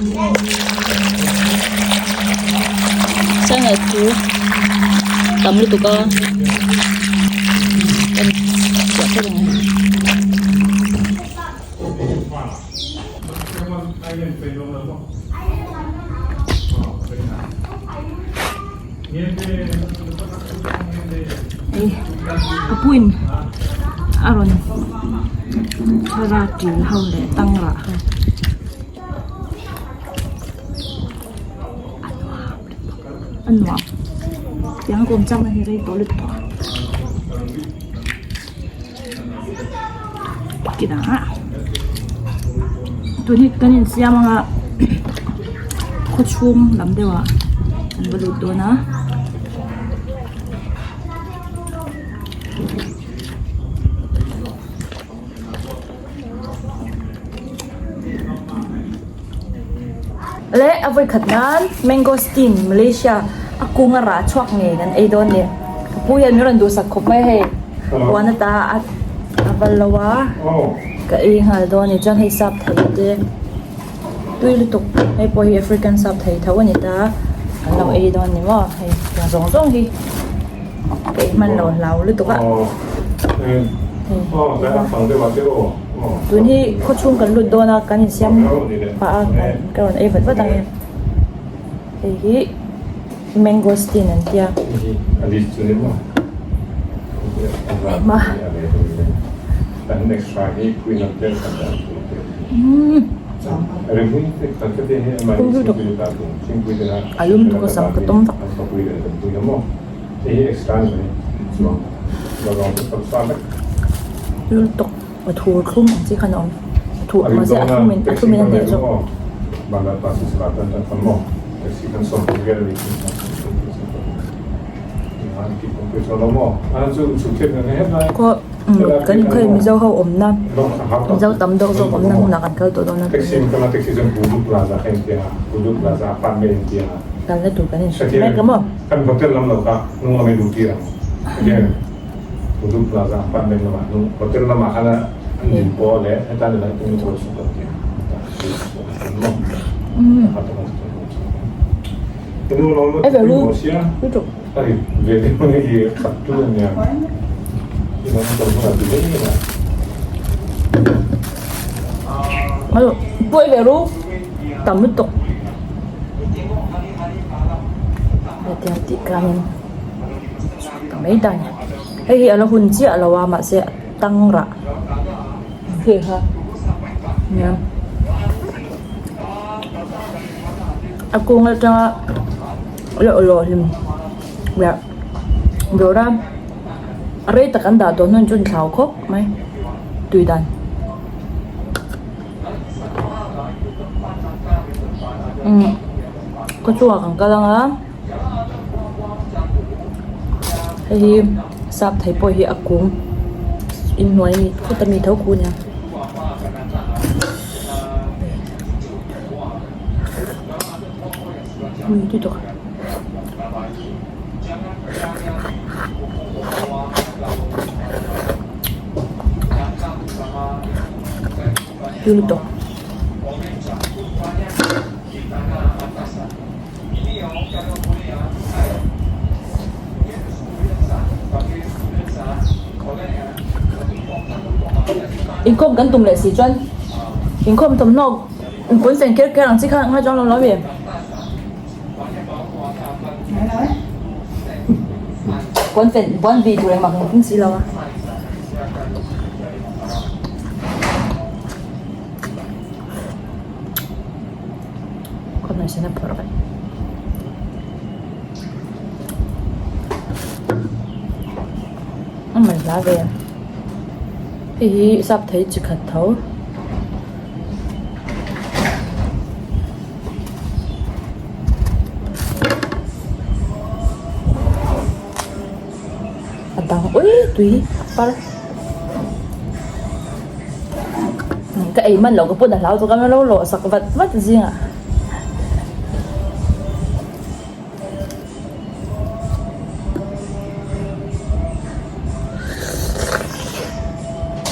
Sangha chu tam lutuk a en chiah phawt ang. Hei ka puin a rawn thar a til ho leh tangrah ho. A nuam tiang kawm chak na hi rei tawh lutuk a ti dang a tun hi kan insiam anga khaw chhung lam deuh ah kan va lut dawn a. Le a vawi khat nan mangosteen Malaysia a kung a rah chhuak ngei kan ei dawn ni ka pu hian min rawn duhsak khawp mai hei huan ata a a val lo a ka ei nghal dawn ni chuan hei sap thei te tui lutuk hei pawh hi African sap thei tho a ni ta an lo ei dawn ni maw hei tiang zawng zawng hi. Ka ei hman lo hlau lutuk a. Tun hi khaw chhung kan lut dawn a kan insiam pah a ka rawn ei vat vat ang e. Hei hi mangosteen an tia. A lum tuk a sam ka tum vak. Lul tawk a thur thlum ang chi khan a awm a thur mahse a thum in a thum in a hneh zawk. Khaw kan khawi mizo ho awmna mizo tam deuh zawk awmna hmunah kan kal tawh dawn a. Kalna tur kan inhrilh mek a maw? Kan hotel lam lo kha hnung lam i duh tir ang again Pudu Plaza apartment lamah hnung hotel lamah khan an din pawh leh heta ni lai tum i chawi suk lo tia Pawi ve ru tam lutuk. Hetiang tih khanin chhuak ta mai ta a ni hei hi a la hun chiah lo a mahse a tang rah hei kha nia a kung atanga la ulawh hlim leh dawr a a rei tak an dah tawh hnuah chuan thlau khawp mai tui dan. Umm khaw chungah kan kal ang a hei hi sap thei pawh hi a kung inhnuai ami khuta mi tho khu ania. Tui lutuk. Inkhawm kan tum leh si chuan inkhawm thawmhnaw pawn fen kher kher ang chi kha ngai chuang lo lo ami. Pawn fen pawn bih tur engmah kan tum si lo a. Khawngaih sen a phawrh vek. A man hla ve a. Hei hi sap thei chi khat tho. A dang ui tui a par ka ei man loh ka pawn a hlau tawk a lo lawh sak vat vat zingah.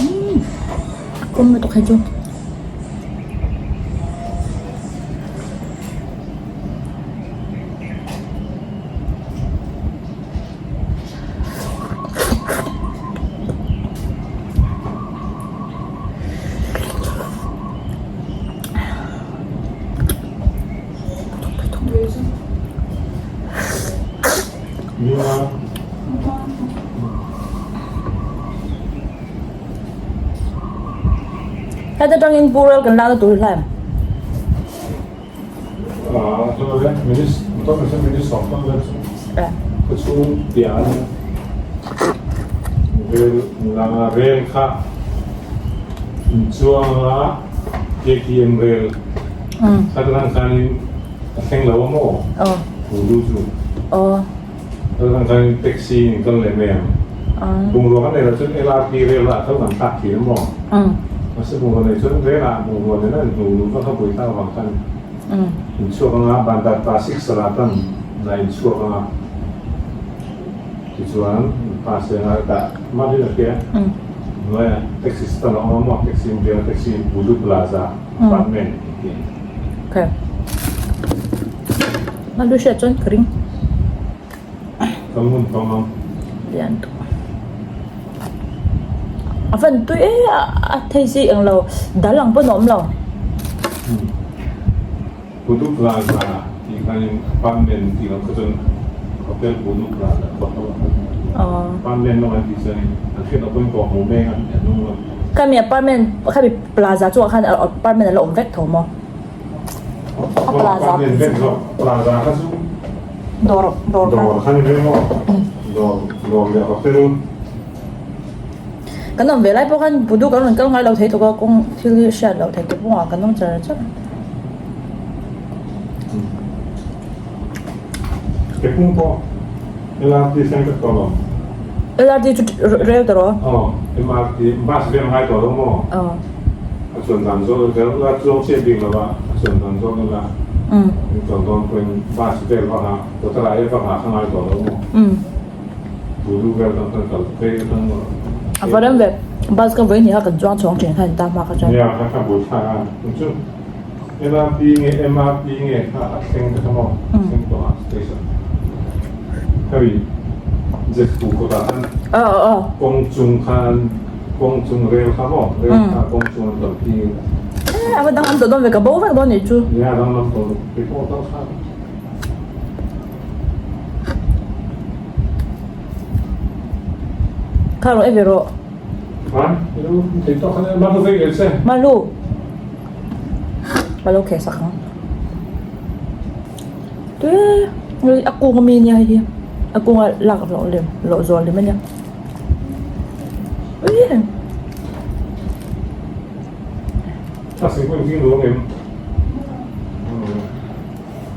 Umm a kawm lutuk hi chu. Heta tangin Pu Rel kan lakna tur hi hlai em? Rel kha inchuanga KTM rel kha tang khanin a thleng lo a maw? Voodoo chu. Kha tang khanin taxi in kal leh mai ang. Bungrua kan nei lo chuan LRT rel ah tho kan thlak thin a maw? Mahse bungrua nei chuan rel ah bungrua nena in hnu luh vak a buai thlak avang khan inchhuak anga Bandar Tasik Selatan na inchhuak anga tichuan pass anga hetah Madrid a hria hnuaiah taxi stand a awm a maw taxi in bial taxi Voodoo Plaza apartment tih Okay. Madrid hriat chuan ka ring. Kan hmun pang ang. Lian tawh. A van tui e a thei si eng lo dal ang pawn a awm lo. Pudu Plaza tih khanin apartment tih loh kha chuan Hotel Pudu Plaza kawt lo apartment lam an tih chuanin an hriat loh pawhin kawh hmuh mek a an hnung lam. Khami apartment khami plaza chungah khan apartment a la awm vek tho maw? A plaza Apartment vek zawk plaza kha chu dawr dawr kha dawr kha ni vek maw dawr dawr leh hotel. Kan awm ve lai pawh khan Pudu kan rawn kal ngai lo thei tluk a kawng thil hi hriat loh theih te pawh ah kan awm char char. Ke pung pawh LRT thleng vek tawh lo. LRT chu rel tawh rawh. Aw MRT bus vel ngai tawh lo maw? Aw. A chuan dan zawk vel la chuang chiah bik lo a, a chuan dan zawk ila in chuan dawn pawhin bus vel vak ah kawtara e vak ah kha ngai tawh lo maw? Bulu vel kan kan kal phei atang A va rem ve bus ka vawi hnih kha kan chuang chhawng thin kha in ta hma kha chuan. Nia kha kha bul thlak a chu LRT nge MRT nge kha a thleng te kha maw a thleng tawh a station hemi Zetpu kawtah khan kawng chung khan kawng chung rel kha maw rel kha kawng chung an kal phei A va dang lam tawh dawn ve ka bo vek dawn nih chu. Nia dang lam tawh keipawh kal kha. Kha rawh e ve rawh. Malu. Malu khe sak ang. Tui a kung ami ania hei hi. A kung a lak loh lem loh zawh lem ania. Ui.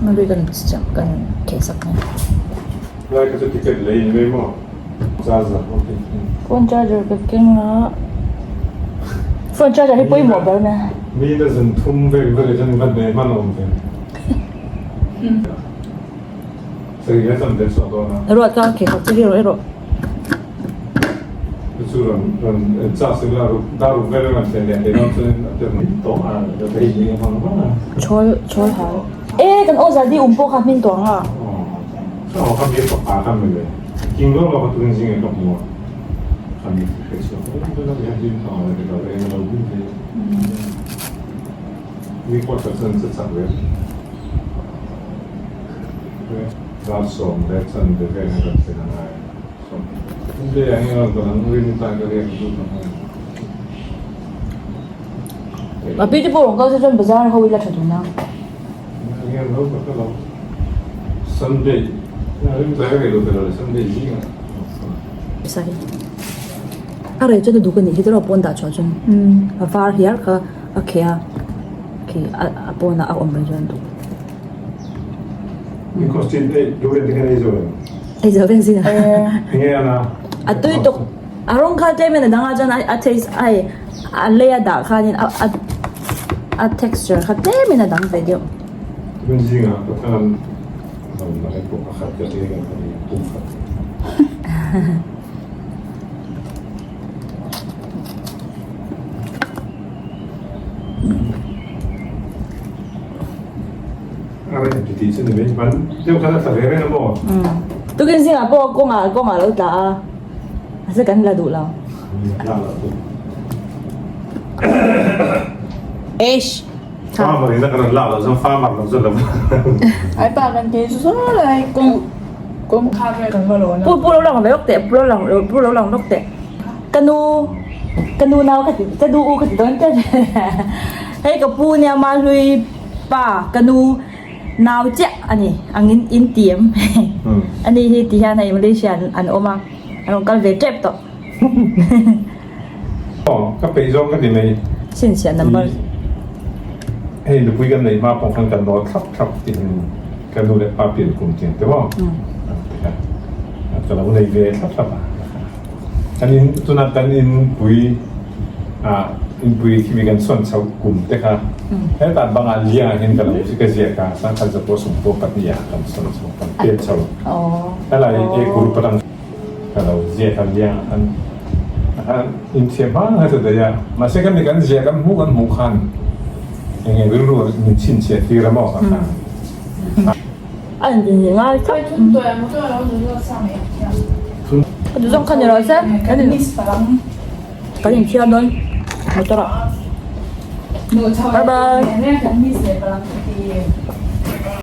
Malu kan kan khe sak ang. Lai kha chu ticket lei in vei maw? Charger pawh keng thei. Phone charger ka keng a. Phone charger hi pawimawh ber mai a. Mi na zan thum vel vel ah chuan va hne hman awm ve. Sari hian chuan vel chhuak dawn a. Ruat ka khe khat che hi rawh erawh. Chu chu rawn rawn charge ila dar ruk vel a rawn thlen leh thei dawn chuan a tir tawh a ka bei hi a hmang vang a. Chhawl chhawl hal. E kan aw zaldi um pawh kha hmin tawh ang a. Aw ka mi fapa ka mi le king lo lo ka turin zing e ka hmu a ka mi hre chhuak mai mai lo hian hlim thang lo ka eng lo hlim thei mi pawh ta chuan che chak ve dar sawm le chan ve vel ka thlen a ngai sawm le ang eng ka dang rin tan ka riak du ka ngai A pi te pawh rawn kal se chuan bazar ho ila tha dun a. A rei chuan a duk a nih hi tiraw pawn dah chhuah chuan a var hiar kha a kheh a khi a pawnah a awm mai chuan a duk. Ei zo vek zin a a tui tuk a rawng kha tlem in a dang ah chuan a taste a hei a lei a dah khanin a a a texture kha tlem in a dang ve deuh. Tun zingah ka than rawn la hi pawh pakhat ka hre kan ni tum khat. A rem ti tih chu ni mai ban deuh khan a tla ve reng a maw? Tukin zingah pawh kawngah kawngah lo tla a. Mahse kan la duh lo. Eish. Farmer in a kan lak lo chuan farmer lo chuan lo. Ai pa kan ti chu saw lai kawng. Pu pu lo lang ve lawk teh pu lo lang pu lo lang lawk teh ka nu ka nu nau ka ti ka nu u ka ti dawn tep hei ka pu nia Mahlui pa ka nu nau chiah a ni ang in in ti em ani hi ti hian hei Malaysia an awm a an rawn kal ve tep tawh. Aw ka peih zawng ka ti mai. Chhinchhiah number. Hei nupui kan neih hma pawh khan kan nawl thlap thlap tiin ka nu leh pa pian kum tiang te maw ka lo nei ve thlap thlap a. Kan in tunah kan inpui ah inpui khi mi kan chhuan chho kum te kha hetah bangah liang ah hian ka lo ka ziak a sangkhat zapua sawmpua pahnih ah kan chhuan chho kan pian chho helai e group atang Ka lo ziak a liang an an inthiam hma ngai ta daih a, mahse kan ni kan ziah kan hmuh kan hmuh khan eng nge rilru min chhinchhiah tir a maw ka khan. A inti ngai tlat. Ka duh zawng kha ni rawh se kan in kan inthiam dawn motor ah. Bye bye.